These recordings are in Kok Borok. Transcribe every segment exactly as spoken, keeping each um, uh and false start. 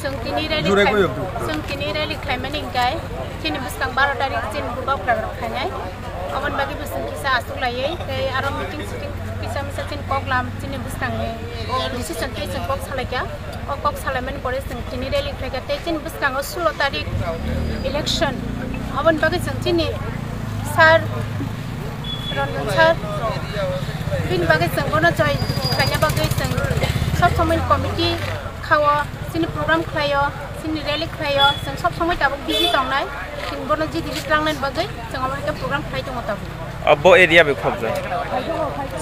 Chwng tini rally Jurai khai-, ko yoktu. Chwng tini rally khlaimani hwnkhe chini bwskang baro tarik chini bubagra rok khainai. Aboni bagwi bo chwng kisa aswk laiwi tei aro meeting sitting kisa misa chini kok lam chini bwskangni decision tei chwng kok salaikha. O kok salaimani pore chwng tini rally khlaikha tei chini bwskango sulo tarik election. Aboni bagwi chwng chini sir Ranjan sir, bini bagwi chwng bono join khlaina bagwi chwng sob somoi committee khao, chini program khlaio, chini rally khlaio, chwng sob somoi tabuk busy tongnai. Chwng bono jidi ri tlangnani bagwi chwng omo hai khe program khlai tongo tabuk. Abo area bai khobjak?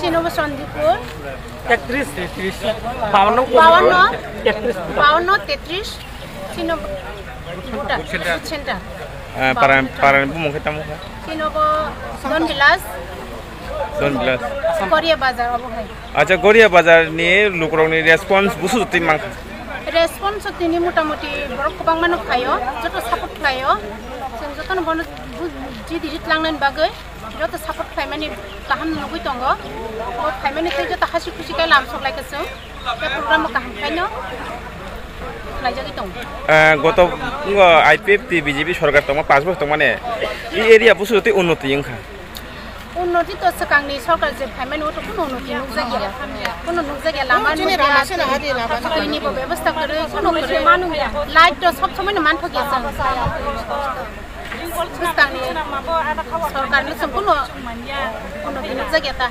Chini bo Chandipur. Tekris, tekris. Bawanno. Bawanno. Tekris. Bawanno, tetris. Chini bo Buta, Buta Center. Center. Ah, para, para ni bumung khe tamo kha? Chini bo Don Vilas. Don Vilas. Korea Bazar obo hai. Acha, Goria Bazar ni lukurok ni response busu twi mankha? Response tini motamuti borok kwbangma no phaio, joto support khlaio. Chwng joto no bono bu-, jidi ri tlangnani bagwi joto support khlaimani kaham nugwi tongo. Bo phaimani tei joto hasi khusi khe lam sok lai khe chwng tei program o kaham khlaino khlaijagwi tongo. Ah, goto, ngo, I P F T B J P sorkar tongma, panch bosor tongmani, i area busu twi unnoti wngkha? Unnoti to swkangni sorkar je phaimani, o to kuno unnoti nukjakya. Kuno nukjakya, lama nukya, twi ni bo bebostha kwrwi, kuno kwrwi. Light to sob somoi no manthokya chwng. Swkangni sorkar ni chwng kuno unnoti nukjakya ta.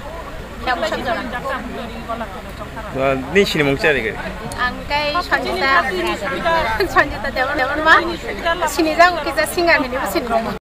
Kya bwsajak jora. Ni sinimung chari gari? Ang khe Sanjita, Sanjita Debon, Debonma. Sinijago kisa singer hinwi bo sinijak.